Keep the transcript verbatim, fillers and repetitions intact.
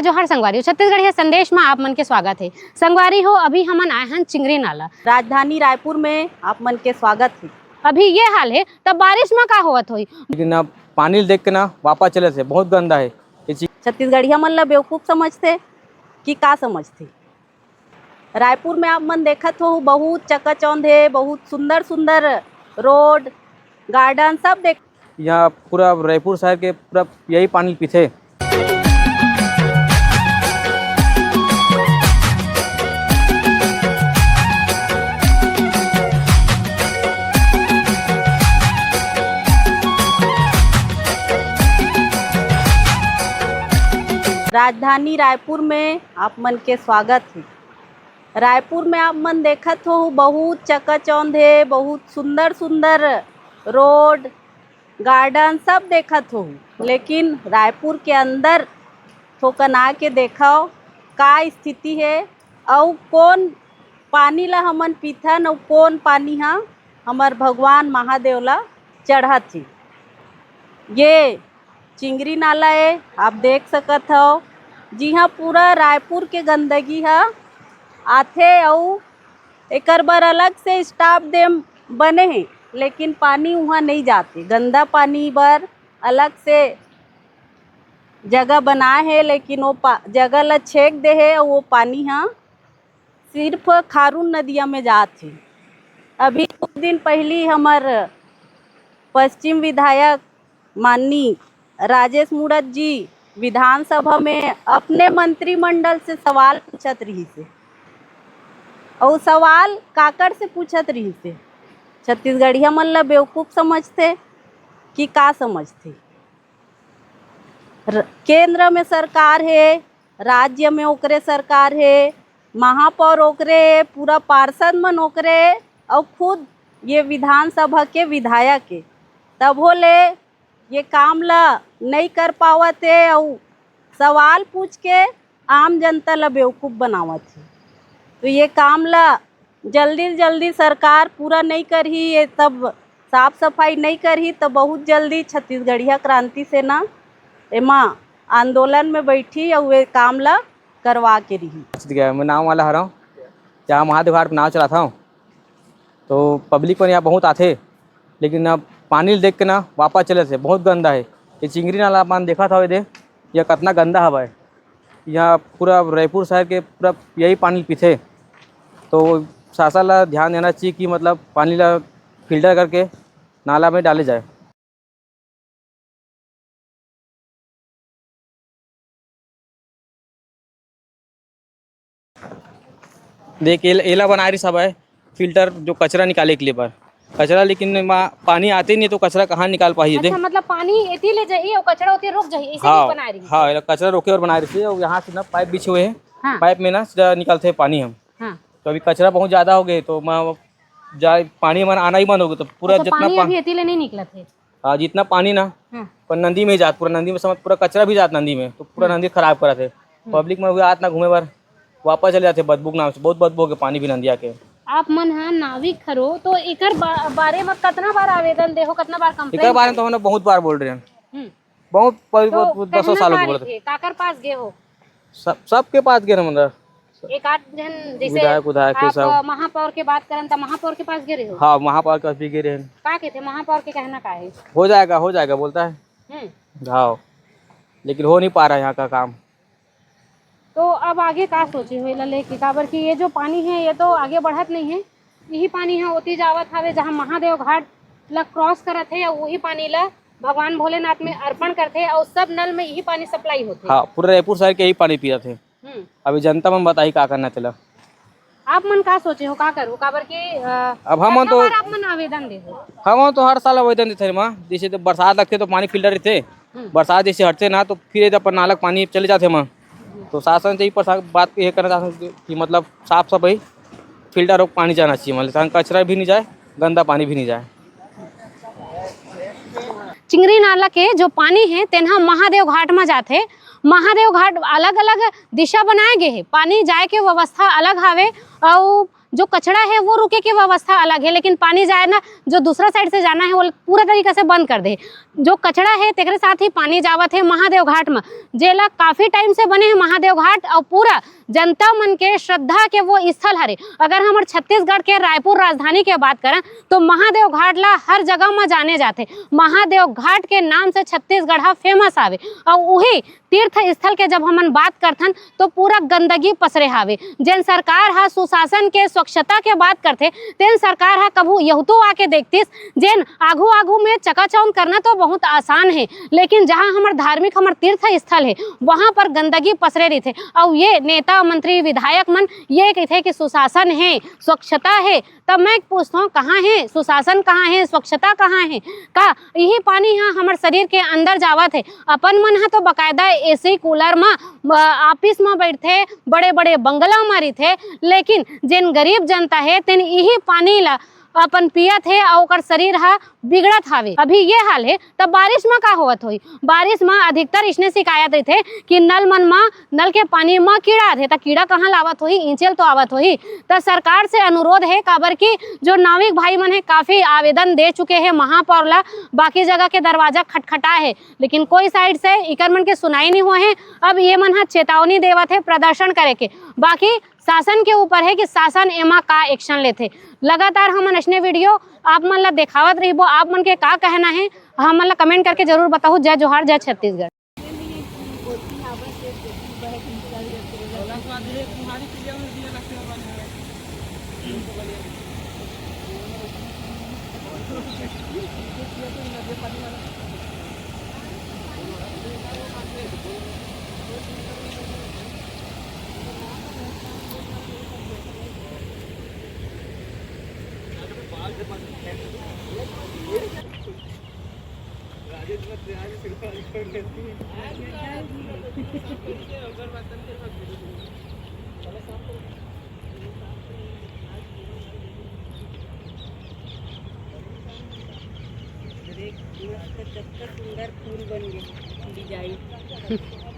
जोहार संगवारी हो, छत्तीसगढ़िया संदेश में आप मन के स्वागत है। संगवारी हो, अभी हमन आए हन चिंगरी नाला। राजधानी रायपुर में आप मन के स्वागत है। अभी ये हाल है, तब बारिश में का होवत होही? लेकिन अब पानी देख के ना वापस चले से बहुत गंदा है ये चीज। छत्तीसगढ़िया मन ला बेवकूफ समझथे कि का समझथे? रायपुर में आप मन देखत हो, बहुत चकाचौंध है, बहुत सुंदर सुंदर रोड, गार्डन सब देख। यहाँ पूरा रायपुर शहर के पूरा यही पानी पीथे। राजधानी रायपुर में आप मन के स्वागत है। रायपुर में आप मन देखत हो, बहुत चकाचौंध है, बहुत सुंदर सुंदर रोड, गार्डन सब देखत हो, लेकिन रायपुर के अंदर थोकन आके देखव का स्थिति है, अउ कौन पानी ला हमन पीथन, अउ कौन पानी हा हमर भगवान महादेव ला चढ़त हे। ये चिंगरी नाला ए, आप देख सकत हव, जिहां पूरा रायपुर के गंदगी ह आथे अउ एकर बर अलग से स्टाफ डैम बने हे, लेकिन पानी उहां नइ जाथे। गंदा पानी बर अलग से जगह बनाए हे, लेकिन वो पा-, जगह ल छेक दे हे अउ वो पानी ह सिर्फ खारून नदिया में जात हे। अभी कुछ दिन पहिली हमर पश्चिम विधायक माननीय राजेश मूणत जी विधानसभा में अपने मंत्रिमंडल से सवाल पूछत रहिस हे, अउ सवाल काकर से पूछत रहिस हे? छत्तीसगढ़िया मन ला बेवकूफ समझथे कि का समझथे? र-, केंद्र में सरकार हे, राज्य में ओकरे सरकार हे, महापौर ओकरे हे, पूरा पार्षद मन ओकरे हे, अउ खुद ये विधानसभा के विधायक हे, तभो ले ये काम ला नइ कर पावत हे, अउ सवाल पूछ के आम जनता ला बेवकूफ बनावत हे। तो ये काम ला जल्दी ले जल्दी सरकार पूरा नइ करही, ये सब साफ सफाई नइ करही, तो बहुत जल्दी छत्तीसगढ़िया क्रांति सेना एमा आंदोलन में बैठही अउ ये काम ला करवा के रही। मैं नाव वाला हरव, जहाँ महादेव घाट पे नाव चलाथव, तो पब्लिक मन यहाँ बहुत आथे, लेकिन अब पानी ल देख के ना वापस चले से बहुत गंदा है। ये चिंगरी नाला अपन देखत हव, ये दे, ये कतना गंदा हवय। यहाँ पूरा रायपुर शहर के पूरा यही पानी पीथे। तो शासन ला ध्यान देना चाहिए कि मतलब पानी ला फिल्टर करके नाला में डाले जाए। देख, एल-, एला बनाए रहिस हवय फिल्टर, जो कचरा निकाले के लिए बर। कचरा, लेकिन एमा पानी आते नहीं, तो कचरा कहाँ निकाल पाही? अच्छा, देख। मतलब पानी एती ले जाही अउ कचरा ओती रुक जाही, ऐसे हाँ, नहीं बनाए रहिस? हाँ, एला कचरा रोके बर बनाए रहिस हे, अउ यहाँ से ना पाइप बिछे हुए हैं, हाँ। पाइप में ना सीधा निकालते हैं पानी हम। हाँ। तो अभी कचरा बहुत ज्यादा हो गए, तो मैं जा, पानी हमारा आना ही बंद हो गया, तो पूरा अच्छा, जितना पानी पा-, अभी एती ले नहीं निकलत हे? हाँ, जितना पानी ना, हाँ। पर नदी में ही जात, पूरा नदी में समझ, पूरा कचरा भी जात नदी में, तो पूरा हम्म। नदी खराब करत हे। हम्म। पब्लिक मन हुए आत ना घूमे बर, वापस चले जाथे बदबू के नाम से। बहुत बदबू हो गया पानी भी नदिया के। आप मन ह नाविक हरो, तो एकर बा-, बारे में कतना बार आवेदन दे हो, कतना बार complain एकर बारे में करे? तो हमने बहुत बार बोल रहे हैं। हम्म। बहुत, बहुत, तो बहुत, दसों कहना सालों का के बोलत रहिथे, काकर पास गे हो? सब, सबके पास गे हमन। एक आध झन जैसे विधायक, विधायक के आप सब। महापौर के बात करन त महापौर के पास गे रहे हो? हाँ, महापौर के पास भी गे रहे हैं। का कहते महापौर के कहना का है? हो जाएगा, हो जाएगा बोलता है। हम्म। हाँ, लेकिन हो नहीं पा रहा है यहाँ का काम। तो अब आगे का सोचे हो एला लेके? काबर कि ये जो पानी है, ये तो आगे बढ़त नहीं है, यही पानी ह ओती जावत हावे, जहाँ महादेव घाट ला cross करत हे, अउ वही पानी ला भगवान भोलेनाथ में अर्पण करथे, अउ सब नल में यही पानी supply होथे। हाँ, पूरा रायपुर शहर के यही पानी पियत हे। हम्म। अभी जनता मन बताही का करना तेला। आप मन का सोचे हो, का करो? काबर कि, अ, अब हमन कतना तो बार आप मन आवेदन दे हो? हमन तो हर साल आवेदन देथे रे माँ, जैसे तो बरसात लगथे तो पानी फिल्टर रहिथे, हम्म। बरसात जैसे हटथे ना, तो फिर एदे अपन नाला के पानी चले जाथे मा। तो शासन से ही प्रशा-, बात ये करना चाहते हैं कि मतलब साफ सफाई, फिल्टर हो पानी जाना चाहिए, मतलब ताकि कचरा भी नहीं जाए, गंदा पानी भी नहीं जाए। चिंगरी नाला के जो पानी है, तेनहा महादेव घाट मा जाथे। महादेव घाट अलग-अलग दिशा बनाए गे हे, पानी जाए के व्यवस्था अलग हावे, अउ जो कचरा है वो रुके के व्यवस्था अलग है, लेकिन पानी जाए ना, जो दूसरा साइड से जाना है वो पूरा तरीका से बंद कर दे। जो कचरा है तेकरे साथ ही पानी जावत है महादेव घाट में, जेला काफी टाइम से बने है महादेव घाट, और पूरा जनता मन के श्रद्धा के वो स्थल हरे। अगर हमर छत्तीसगढ़ के रायपुर राजधानी के बात करन तो महादेव घाट ला हर जगह में जाने जाथे। महादेव घाट के नाम से छत्तीसगढ़ हा फेमस आवे, और उही तीर्थ स्थल के जब हमन बात करथन तो पूरा गंदगी पसरे हावे। जेन सरकार ह सुशासन के, स्वच्छता के बात करथे, तेन सरकार ह कभू यहू तो आके देखतिस, जेन आघू आघू में चकाचौंध करना तो बहुत आसान है, लेकिन जहाँ हमर धार्मिक, हमर तीर्थ स्थल है, वहाँ पर गंदगी पसरे रहिथे। अउ ये नेता, मंत्री, विधायक मन ये कहिथे कि सुशासन है, स्वच्छता है, तब मैं पूछता हूँ, कहाँ है सुशासन, कहाँ है स्वच्छता, कहाँ है? का यही पानी ह हमर शरीर के अंदर जावत है? अपन मन ह तो बकायदा एसी कूलर म, म, ऑफिस म बैठथे, बड़े बड़े बंगला म रहिथे, लेकिन जेन गरीब जनता है तेन यही पानी ला अपन पियत है और ओकर शरीर ह बिगड़त हावे। अभी ये हाल है, तब बारिश म का होवत होही? बारिश म अधिकतर इसने शिकायत रहिथे कि नल मन म, नल के पानी म कीड़ा आथे, त कीड़ा कहाँ लावत होही? इंचेल तो आवत होही। त सरकार से अनुरोध है, काबर कि जो नाविक भाई मन है काफी आवेदन दे चुके हैं महापौर ला, बाकी जगह के दरवाजा खटखटा है, लेकिन कोई साइड से इकर मन के सुनाई नहीं हुआ है। अब ये मन ह चेतावनी देवत है प्रदर्शन करे के, बाकी शासन के ऊपर है कि शासन एमा का एक्शन लेथे। लगातार हमन अइसने वीडियो आप मन ला देखावत रहिबो। आप मन के का कहना है, हमन ला कमेंट करके जरूर बताहू। जय जोहार, जय छत्तीसगढ़। देख, मस्त कतका सुंदर फूल बन गे, डिजाइन।